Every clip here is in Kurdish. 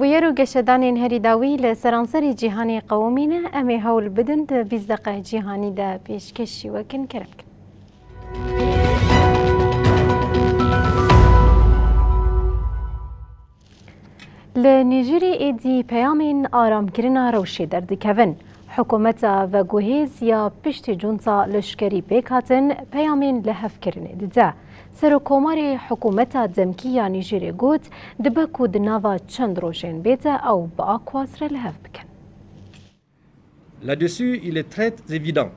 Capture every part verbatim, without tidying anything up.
Bûyer û geşedanên herî dawî li seranserê cîhanê qewimîne. Em ê hewl bidin di bîst deqe cîhanî de pêşkêşî we kin. Kerem kin. Li Nîjerê êdî peyamên aramkirina rewşê derdikevin. Hikûmeta veguhêz ya piştî cunta leşkerî pêk hatin peyamên lihevkirinê dide. Serokkomarê hikûmeta demkî ya Nîjerê got, dibe ku di nava çend rojên bête ew bi Aquas re li hev bikin. Là-dessus, il est très évident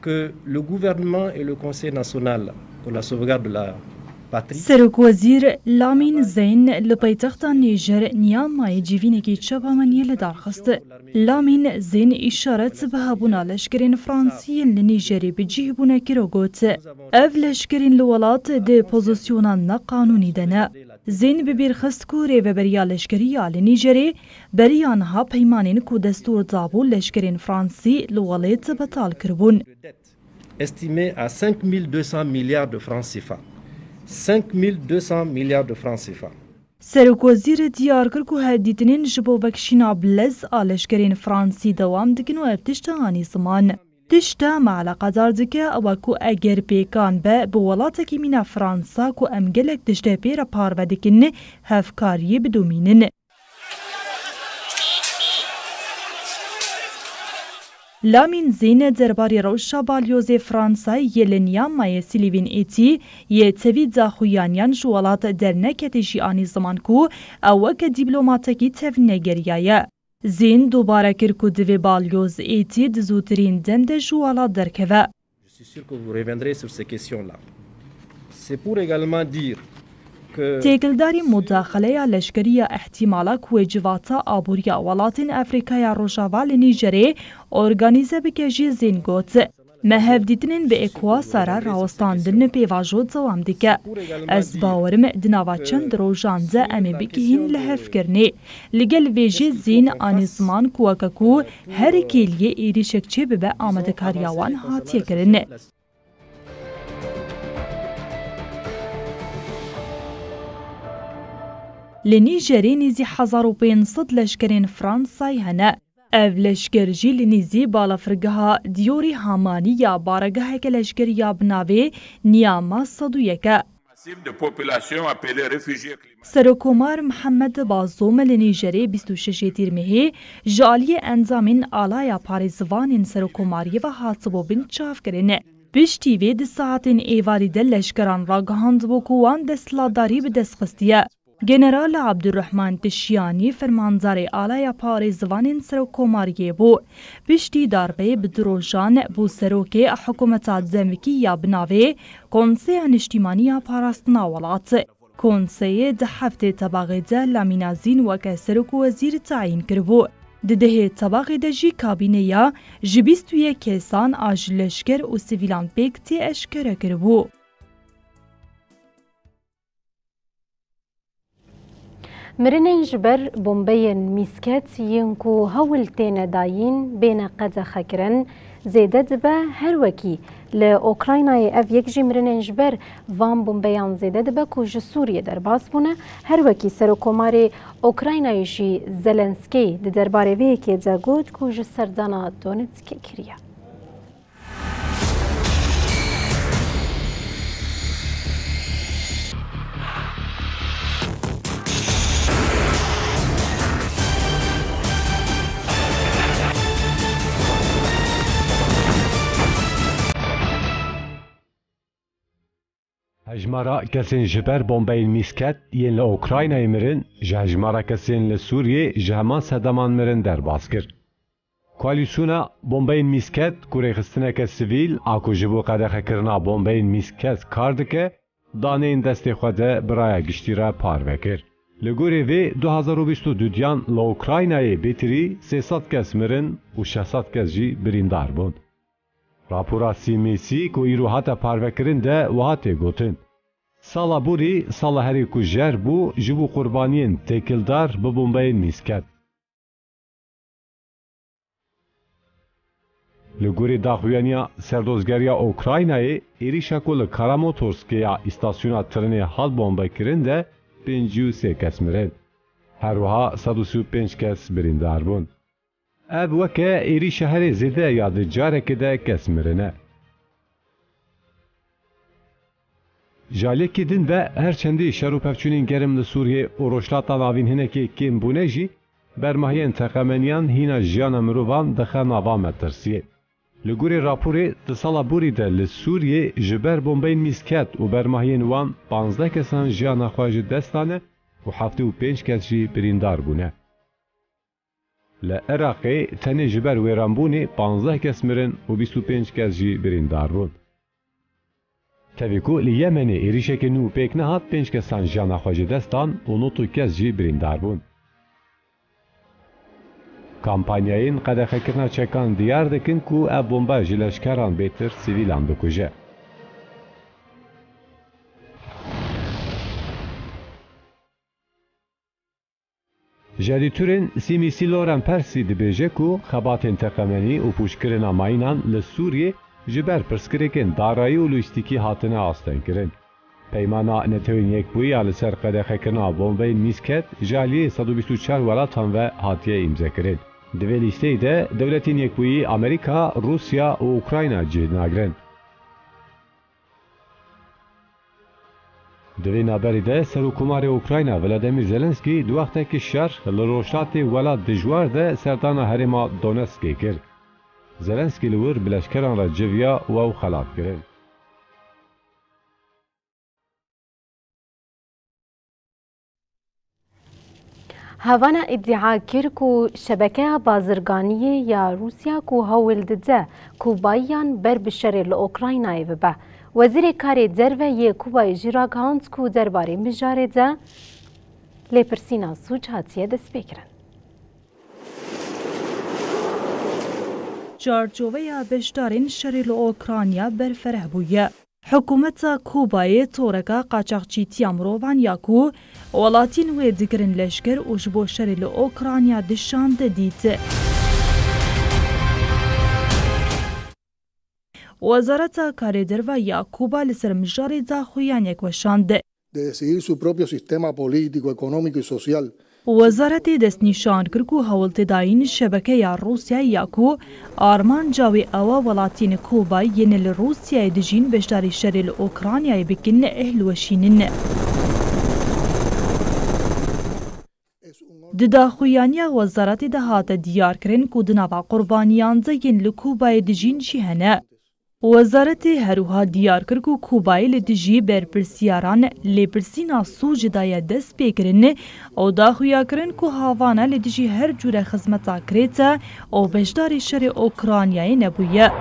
que le gouvernement et le Conseil national pour la sauvegarde de la patrie. Serokwezîr Lamîn Zeyn li paytexta Nîjer niha mayê civînekî çapemeniyê li dar xist. Lamîn Zeyn îşaret bi hebûna leşkerên Fransî yên li Nîjerê bi cih bûne kir û got, ev leşkerên li welat di pozîsyona neqanûnî de ne. Zeyn bi bîr xist ku rêveberiya leşkerî ya li Nîjerê beriya niha peymanên ku destûr dabû leşkerên Fransî li welêt betal kiribûn. Estimé à cinq mille deux cents milliards de francs CFA. Cinq mille deux cents milliards de francs CFA. Serokwezîr diyar kir ku hevdîtinên ji bo vekişîna bilez a leşkerên Fransî dewam dikin û ev tişt anî ziman. Tişta me eleqedar dike ew e ku eger pêkan be bi welatekî mîna Fransa ku em gelek tiştê pê re parve dikin, hevkariyê bidomînin. Lamîn Zîn derbarê rewşa balyozê Fransayê yê li niha mayê Silîvên Êtî yê tevî daxuyaniyan ji welat derneketê jî anî ziman ku ew weke dîplomatekî tevnegeriyaye. Zîn dubare kir ku divê balyoz Êtî di zûtirîn dem de ji welat derkeve. Je suis sûr que vous reviendrez sur ces questions-là. C'est pour également dire que Têkildarî mudaxeleya leşkerî ya îhtîmala ku wê civata aboriya welatên Efrîkaya Rojava li Nîjerê organîze bike jî Zîn got, me hevdîtinên bi Ekuwasa re rawestandin pêvajo dewam dike. Ez bawerim di nava çend rojan de em ê bigihîn lihevkirinê. Li gel vê jî Zîn anî ziman ku weke ku her kêliyê êrîşek çêbibe amadekariya wan hatiye kirin. Li Nîjerê nêzî hezar û pênc sed leşkerên Fransayê hene. Ev leşker jî li nêzî balafirgeha Diyorî Hamanî ya baregeheke leşkerî ya bi navê Niyama sed û yek e. Massive de population appelée réfugiés climatiques. Serokkomar Mihemed Bazûm li Nîjerê bîst û şeş Tîrmehê ji aliyê endamên Alaya Parêzivanên Serokkomariyê ve hatibû bin çavkirin. Piştî vê di saetên êvarî de leşkeran ragihandibû ku wan desthilatdarî bi dest xistiye. General Abdurrahman Tişyanî fermandarê Alaya Parêzivanên Serokkomariyê bû. Piştî darbeyê bi du rojan bû serokê hikûmeta demikî ya bi navê Konseya Niştîmanî ya Parastina Welat. Konseyê di heftê Tebaxê de Lamîna Zîn weke serok û wezîr tayîn kiribû. Di dehê Tebaxê de jî kabîneya ji bîst û yek kesan a ji leşker û sivîlan pêk tê eşkere kiribû. Mirinên ji ber bombeyên mîsket yên ku hewl têne dayîn bêne qedexekirin zêde dibe, her wekî li Ukraynayê ev yek jî mirinên ji ber van bombeyan zêde dibe ku ji Sûriyê derbas bûne. Her wekî Serokkomarê Ukraynayê jî Zelenskî di derbarê vê yekê de got ku ji serdana Donetskê kiriye. Hejmara kesên ji ber bombeyên mîsket yên li Ukraynayê mirin, ji hejmara kesên li Sûriyê ji heman sedeman mirin derbas kir. Koalîsyona bombeyên mîsket ku rêxistineke sivîl a ku ji bo qedexekirina bombeyên mîsket kar dike, daneyên destê xwe de bi raya giştî re parve kir. Li gorî vê du hezar û bîst û duyan li Ukraynayê bêtirî sê sed kes mirin û şeş sed kes jî birîndar bûn. Rapora C M C ku îro hate parvekirin de wiha tê gotin, sala borî sala herî kujer bû ji bo qurbaniyên têkildar bi bombeyên mîsket. Li gorî daxuyaniya Serdozgeriya Ukraynayê, êrîşa ku li Kramatorskê ya îstasyona trenê hat bombekirin de pêncî û sê kes mirin. Her wiha sed û sî û pênc kes birîndar bûn. Ev weke êrîşa herê zêde ya di carekê de kes mirine. Ji aliyekî din ve her çendî şer û pevçûnên germ li Sûriyê û Rojhilata Navîn hinekê kêm bûne jî, bermahiyên teqemeniyan hîna jiyana mirovan dixe nava metirsiyê. Li gorî raporê, di sala borî de li Sûriyê ji ber bombeyên mîsket û bermahiyên wan panzdeh kesan jiyana xwe ji dest dane û heftê û pênc kes jî birîndar bûne. Li Iraqê tenê ji ber wêranbûnê panzdeh kes mirin û bîst û pênc kes jî birîndar bûn. Tevî ku li Yemenê êrîşeke nû pêk nehat, pênc kesan jiyana xwe ji dest dan û nod û kes jî birîndar bûn. Kampanyayên qedexekirina çekan diyar dikin ku ev bombe ji leşkeran bêtir sivîlan dikuje. Ji edîtorên C M C Loren Percy dibêje ku xebatên teqemenî û pûçkirina mayînan li Sûriyê ji ber pirsgirêkên darayî û lojîstîkî hatine astengkirin. Peymana Netewên Yekbûyî ya li ser qedexekirina bombeyên mîsket ji aliyê sed û bîst û çar welatan ve hatiye îmzekirin. Di vê lîsteyê de Dewletên Yekbûyî Amerîka, Rûsya û Ukrayna cih nagrin. Di vê navberê de Serokkomarê Ukrayna Volodymyr Zelensky di wextekî şer li rojhilatê welat dijwar de serdana herêma Donetskê kir. Zelensky li wir bi leşkeran re civiya û ew xelat kirin. Havana îdia kir ku şebekeya bazirganiyê ya Rûsya ku hewl dide Kubayiyan ber bi şerê li Ukraynayê bibe. Wezîrê Karê Derve yê Kubayê jî ragihand ku derbarê mijarê de lêpirsîna sûc hatiye destpêkirin. Çarçoveya beşdarên şerê li Ukrayna berfereh bûye. Hikûmeta Kubayê toreka qaçaxçîtiya mirovan ya ku welatiyên wê dikirin leşker û ji bo şerê li Ukrayna dişand dît. Wezareta Karê Derve ya Kuba li ser mijarê daxuyaniyek weşand. De decidir su propio sistema político, económico y social. Wezaretê destnîşan kir ku hewl tê dayîn şebekeya Rûsyayê ya ku armanca wê ew e welatiyên Kubayê yên li Rûsyayê dijîn beşdarî şerê li Ukraynayê bikin, hilweşînin. Di daxuyaniya wezaretê de hate diyarkirin ku di nava qurbaniyan de yên li Kubayê dijîn jî hene. Wezaretê her wiha diyar kir ku Kubayê li dijî berpirsiyaran lêpirsîna sûcê daye destpêkirin û daxuya kirin ku Havana li dijî her cûre xizmeta kirêt e û beşdarî şerê Ukraynayê nebûye.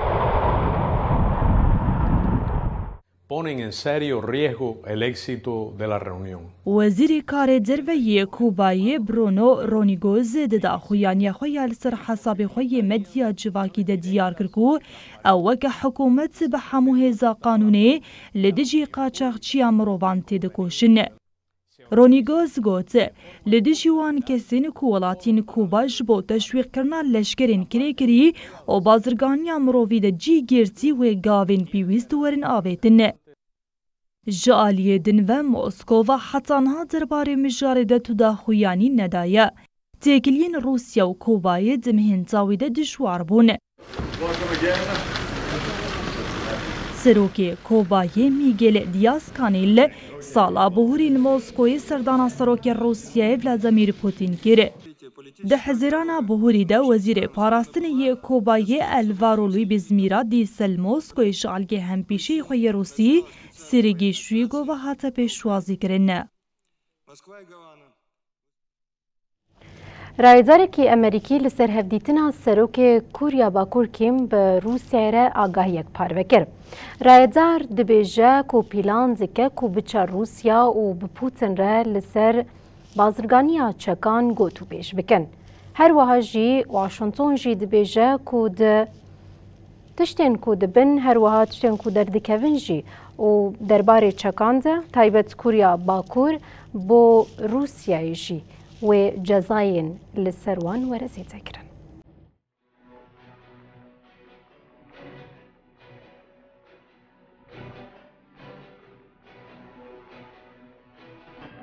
Ponen en serio riesgo el éxito de la reunión. Wezîrê Karê Derve yê Kubayê Bruno Ronigoz di daxuyaniya xwe ya li ser hesabê xwe yê medya civakî de diyar kir ku ew weke hikûmet bi hemû hêza qanûnê li dijî qaçaxçiya mirovan têdikoşin. Ronigoz got, li dijî wan kesên ku welatiyên Kuba ji bo teşwîqkirina leşkerên kirêkirî û bazirganiya mirovî de cî girtî wê gavên pêwîst werin avêtin. Ji aliyê din ve Moskova heta niha derbarê mijarê de tu daxuyanî nedaye. Têkiliyên Rûsya û Kubayê di mihên dawî de dijwar bûn. Serokê Kubayê Miguel Diaz-Canel sala bihurî li Moskoyê serdana serokê Rûsyayê Vladimir Putin kir. Di hezirana bihurî de wezîrê parastinê yê Kubayê Alvaro Luis Bismira dîse li Moskoyê ji algê hempîşeyê xwe yê Rûsî Sergey Shoigu ve hate pêşwazîkirin. Rayedarekî Amerîkî li ser hevdîtina serokê Kûriya Bakur Kim bi Rûsyayê re agahiyek parve kir. Rayedar dibêje ku pîlan dike ku biçe Rûsya û bi Putin re li ser Bazirganiya çekan gotûbêj bikin. Her wiha jî Washington jî dibêje ku di tiştên ku dibin, her wiha tiştên ku derdikevin jî û derbarê çekan de, taybet Kûriya Bakur bo Rûsyayê jî wê cezayên li ser wan were zêdekirin.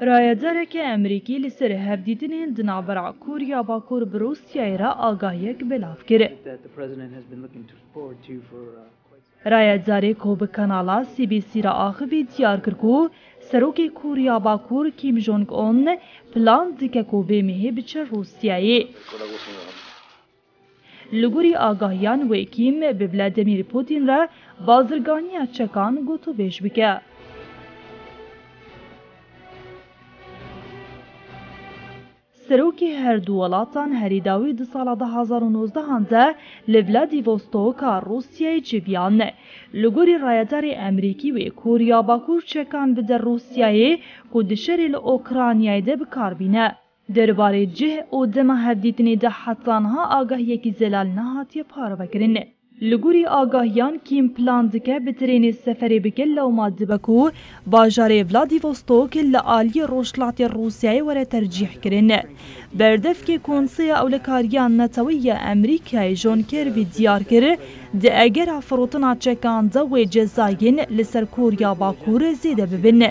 Rayedareke Amerîkî li ser hevdîtinên di navbera Kûriya Bakur bi Rûsyayê re agahiyek belav kir. That the president has been looking to, forward to for, uh, quite some Rayedarê ku bi kanala C B C re axivî diyar kir ku Serokê Kûriya Bakur Kim Jong Un plan dike ku vê mehê biçe Rûsyayê. Li gorî agahiyan wê Kim bi Vladimir Putin re bazirganiya çekan gotûbêj bike. Serokê her du welatan herî dawî di sala du hazar û nozdehan de li Vladivostoka Rûsyayê civiyan. Li gorî rayedarê Amerîkî wê Koriya Bakur çekan bide Rûsyayê ku di şerê li Ukraynayê de bi kar bîne. Derbarê cih û dema hevdîtinê de heta niha agahiyekî zelal nehatiye parvekirin. Li gorî agahiyan, Kim plan dike bi trênê seferê bike, lewma dibe ku bajarê Vladivostok li aliyê rojhilatê Rûsyayê were tercîhkirin. Berdevkê Konseya Ewlekariya Netewî ya Amerîkayê John Kirby diyar kir, di egera firotina çekan de wê cezayên li ser Koriya Bakur zêde bibin.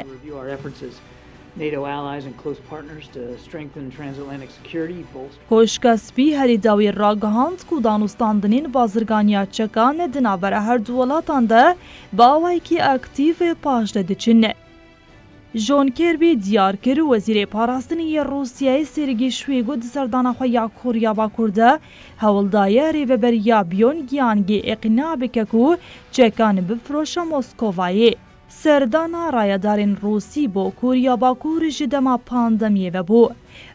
NATO allies and close partners to strengthen transatlantic security, bolster Koşka Spî herî dawî ragihand ku danûstandinên bazirganiya çekan di navbera her du welatan de bi awayekî aktîf paşde diçin. John Kirby diyar kir, Wezîrê Parastinê yê Rûsyayê Sergî Şwîgo di serdana xwe ya Koriya Bakur de hewl daye rêveberiya Pyongyangê îqna bike ku çekan bifiroşe Moskovayê. Serdana rayedarên Rûsî bo Koriya Bakur ji dema pandemiyê ve bû.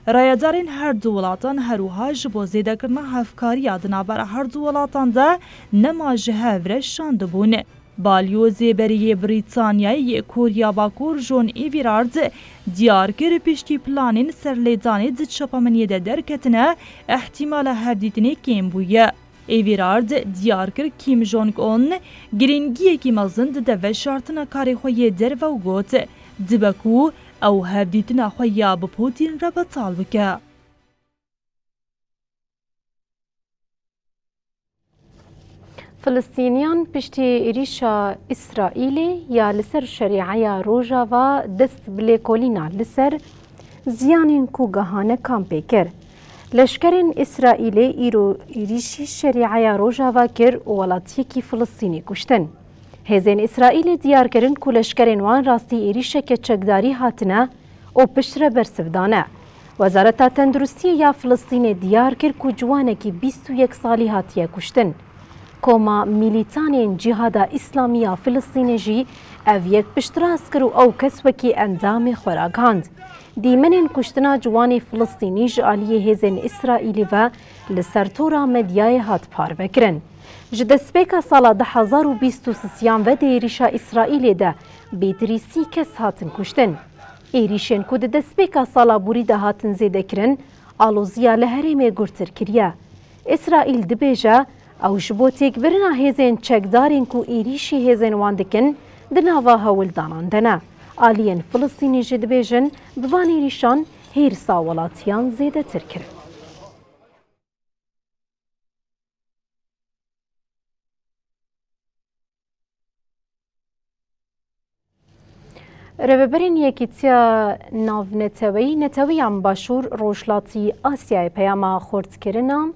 Rayedarên her du welatan her wiha ji bo zêdekirina hevkariya di navbera her du welatan de nema ji hev re şandibûn. Balyozê berê yê Brîtanyayê yê Koriya Bakur John Everard diyar kir, piştî planên serlêdanê di çapemeniyê de derketine, îhtîmala hevdîtinê kêm bûye. Everard diyar kir, Kim Jong Un girîngiyekî mezin dide veşartina karê xwe yê derve û got, dibe ku ew hevdîtina xwe ya bi Putin re betal bike. Filistîniyan piştî êrîşa Îsraîlê ya li ser Şerîeya Rojava dest bi lêkolîna li ser ziyanên ku gihane kampê kir. Leşkerên Îsraîlê îro êrîşî Şerîeya Rojava kir û welatiyekî Filistînî kuştin. Hêzên Îsraîlê diyar kirin ku leşkerên wan rastî êrîşeke çekdarî hatine û piştre bersiv dane. Wezareta Tenduristiyê ya Filistînê diyar kir ku ciwanekî bîst û yek salî hatiye kuştin. Koma Mîlîtanên Cîhada Îslamî ya Filistînê jî ev yek piştrast kir û ew kes wekî endamê xwe ragihand. Dîmenên kuştina ciwanê Filistînî ji aliyê hêzên Îsraîlî ve li ser tora medyayê hat parvekirin. Ji destpêka sala du hazar û bîst û sisiyan ve di êrîşa Îsraîlê de bêtirî sî kes hatin kuştin. Êrîşên ku di destpêka sala borî de hatin zêdekirin, aloziya li herêmê gurtir kiriye. Îsraîl dibêje, ew ji bo têkbirina hêzên çekdarên ku êrîşî hêzên wan dikin, di nava hewldanan de ne. Aliyên Filistînî jî dibêjin, bi van êrîşan hêrsa welatiyan zêdetir kirin. Rêveberên Yekîtiya Navneteweyî, Netewiyan Başûr Rojhilatî Asyayê peyama xurtkirina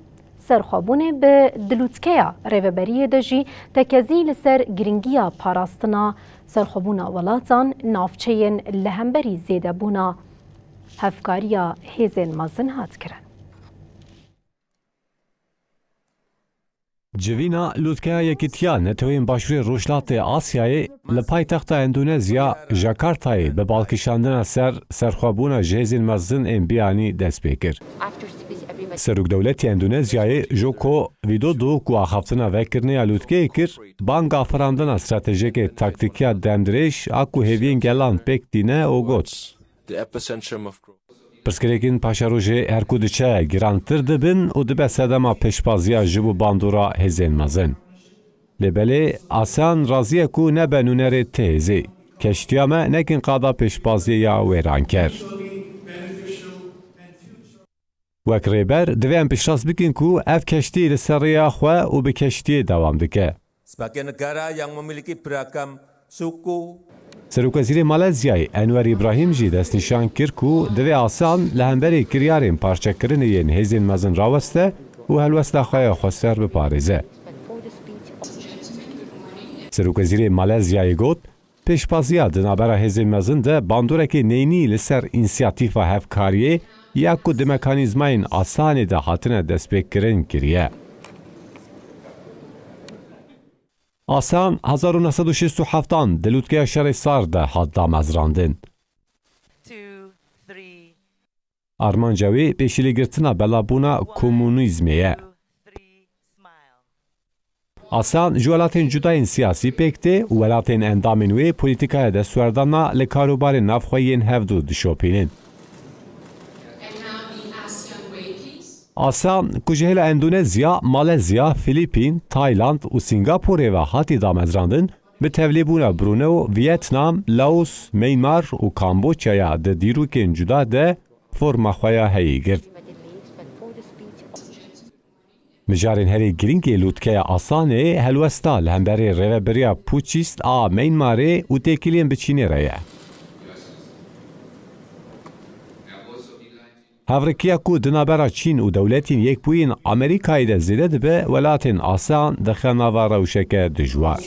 serxwebûnê bi di lûtkeya rêveberiyê de jî tekezî li ser girîngiya parastina serxwebûna welatan, navçeyên li hemberî zêdebûna hevkariya hêzên mezin hat kirin. Civîna Lûtkeya Yekîtiya Neteweyên Başûrê Rojhilatê Asyayê li paytexta Endonezya, Jakartayê, bi balkişandina ser serxwebûna ji hêzên mezin ên biyanî dest pê kir. Serokdewletî Endonezyayê Joko Widodo, ku axaftina vekirinê ya lûtkeyê kir, banga afirandina stratejiyeke taktîkî ya demdirêj a ku hêviyên gelan pêk tîne û got, The epicentrum of growth. Pirsgirêkên paşerojê her ku diçe girantir dibin û dibe sedema pêşbaziya ji bo bandora hêzên mezin. Lê belê, Asan razî ye ku nebe nûnerê ti hêzê. Keştiya me nekin qada pêşbaziyê ya wêranker. Wek rêber, divê em piştrast bikin ku ev keştî li ser rêya xwe û bi keştiyê dewam dike. Sebagai negara yang memiliki beragam suku. Serokwezîrê Malezyayê Enwer Îbrahîm jî destnîşan kir ku divê Asan li hemberî kiryarên parçekirinê yên hêzên mezin raweste û helwesta xwe ya xweser biparêze. Serokwezîrê Malezyayê got, pêşbaziya di navbera hêzên mezin de bandorekê neyînî li ser însiyatîfa hevkariyê ya ku di mekanîzmayên Asanê de hatine destpêkirin kiriye. Asan hezar û neh sed û şêst û heftan di lûtkeya şerê sar de hat damezrandin. Two, three. Armanca wê pêşîlêgirtina belabûna komunîzmê ye. Asan ji welatên cudayên siyasî pêk tê û welatên endamên wê polîtikaya destwerdana li karûbarên navxweyî yên hevdû dişopînin. Asan, ku ji hêla Endonezya, Malezya, Filîpîn, Tayland û Sîngaporê ve hatî damezrandin, bi tevlîbûna Bruneo, Vietnam, Laos, Myanmar û Kamboçyaya di dîrokên cuda de forma xwe ya heyî girt. Mijarên herî girîng ê lûtkeya Asanê helwesta li hemberî rêvebiriya pûçîst a Myanmarê û têkiliyên bi Çînê re ye. Hevrikiya ku di navbera Çîn û Dewletên Yekbûyî yên Amerîkayê de zêde dibe, welatên Asan dixe nava rewşeke dijwar.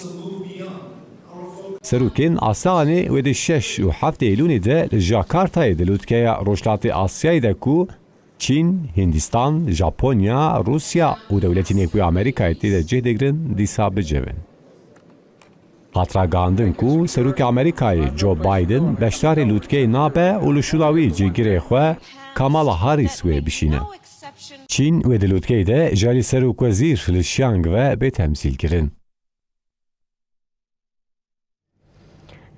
Serokên Asanê wê di şeş û heft Eylûnê de li Jakartayê di lûtkeya Rojhilatê Asyayê de ku Çîn, Hindistan, Japonya, Rûsya û Dewletên Yekbûyî Amerîkayê tê de cih digirin, dîsa bicivin. Hat ragihandin ku Serokê Amerîkayê Joe Biden beşdarê lûtkeyê nabe û li şûna wî cîgirê xwe Kamala Harris wê bişîne. Çîn wê di lûtkeyê de ji alî serokwezîr Li Xiang ve bê temsîlkirin.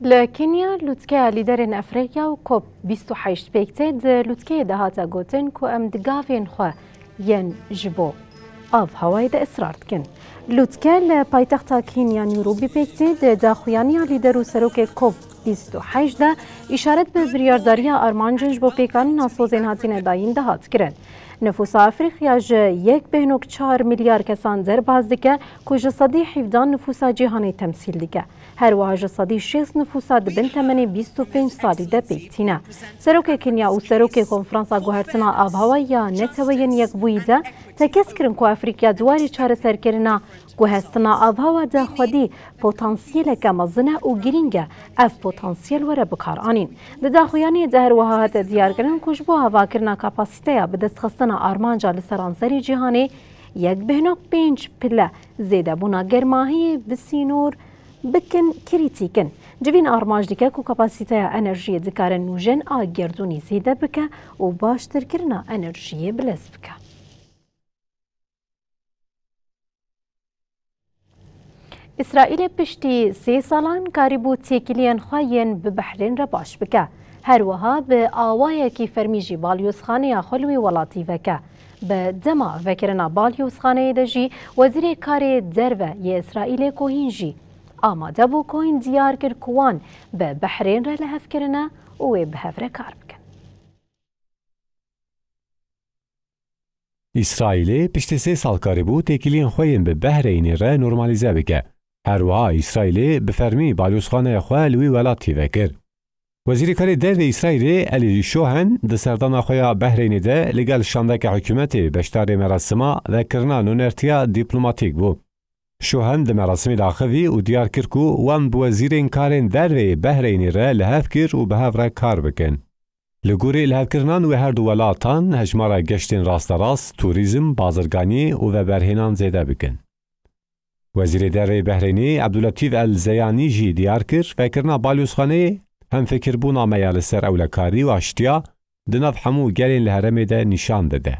Li Kenya lûtkeya lîderên Efrîka û COP bîst û heşt pêk tê. Di lûtkeyê de hate gotin ku em di gavên xwe yên ji bo avhewayê de israr dikin. Lûtke li paytexta Kenya Nairobi pêk tê. Di daxuyaniya lîder û serokê COP bîst û heşt de îşaret bi biryardariya armancên ji bo pêkanîna sozên hatine dayîn dihat kirin. Nifûsa Efrîkya ji yek bêhnok çar milyar kesan derbas dike ku ji sedî hevdehan nifûsa cîhanê temsîl dike. Her wiha ji sedî şêst nifûsa di bin temenê bîst û pênc salî de pêk tîne. Serokê Kenya û serokê Konferansa Guhertina Avhewayî ya Neteweyên Yekbûyî de tekez kirin ku Efrîkya di warê çareserkirina guhestina avhewa de xwedî potansiyeleke mezin e û girîng e ev potansiyel were bikaranîn. Di daxuyaniyê de her wiha hate diyarkirin ku ji bo avakirina kapasîteya bidestxistina armanca li seranserê cîhanê yek bêhnok pênc pile zêdebûna germahiyê bi sînor bikin krîtîk in. Civîn armanc dike ku kapasîteya enerjiyê dikare nûjen a gerdûnî zêde bike û baştirkirina enerjiyê bilez bike. Îsraîlê piştî sê salan karîbû têkiliyên xwe yên bi Behrên re baş bike. Her wiha bi awayekî fermî jî balyozxaneya xwe li wî welatî veke. Bi dema vekirina balyozxaneyê de jî Wezîrê Karê Derve yê Îsraîlê Kohîn jî amade bû. Kohîn diyar kir ku wan bi Behrên re li hev kirine û wê bi hev re kar bikin. Îsraîlê piştî sê sal karîbû têkiliyên xwe yên bi Behreynê re normalîze bike. Her wiha Îsraîlê bi fermî balyozxaneya xwe li wî welatî vekir. Wezîrê Karê Dervê Îsraîlê Elî Şohen di serdana xwe ya Behreynê de li gel şandeke hikûmetê beşdarê merasima vekirina nûnertiya dîplomatîk bû. Şohen di merasimê de axivî û diyar kir ku wan bi wezîrên karên derve yê Behreynê re li hev kir û bi hev re kar bikin. Li gorî lihevkirinan wê her du welatan hejmara geştên rasterast, turîzm, bazirganî û veberhênan zêde bikin. Wezîrê Derve yê Behreynê Ebdulletîf El Zeyanî jî diyar kir, vekirina balyozxaneyê hemfikirbûna me ya li ser ewlekarî û aştiya di nav hemû gelên li herêmê de nîşan dide.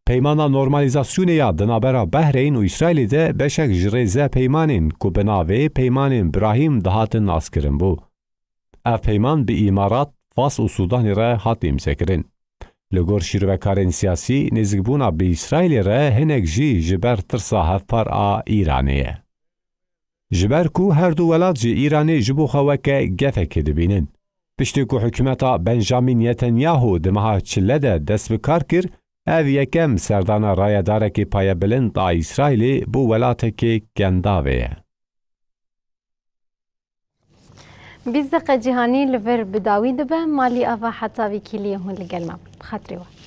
Peymana normalîzasyonê ya di navbera Behreyn û Îsraîlê de beşek ji rêze peymanên ku bi navê Peymanên Brahîm dihatin naskirin bû. Ev peyman bi Îmarat, Fas û Sûdanê re hat îmzekirin. Li gor şîrovekarên siyasî, nêzikbûna bi Îsraîlê re hinek jî ji ber tirsa hevpar a Îranê ye. Ji ber ku her du welat ji Îranê ji bo xwe weke gefekê dibînin. Piştî ku hikûmeta Benjamin Netanyahu di meha çile de dest bi kar kir, ev yekem serdana rayedarekî payebilind a Îsraîlê bo welatekê kendavê ye. Bîst deqe cîhanî li vir bi dawî dibe, malî ava heta vî kîliyê hûn li gel me bin. Bi xatirê we.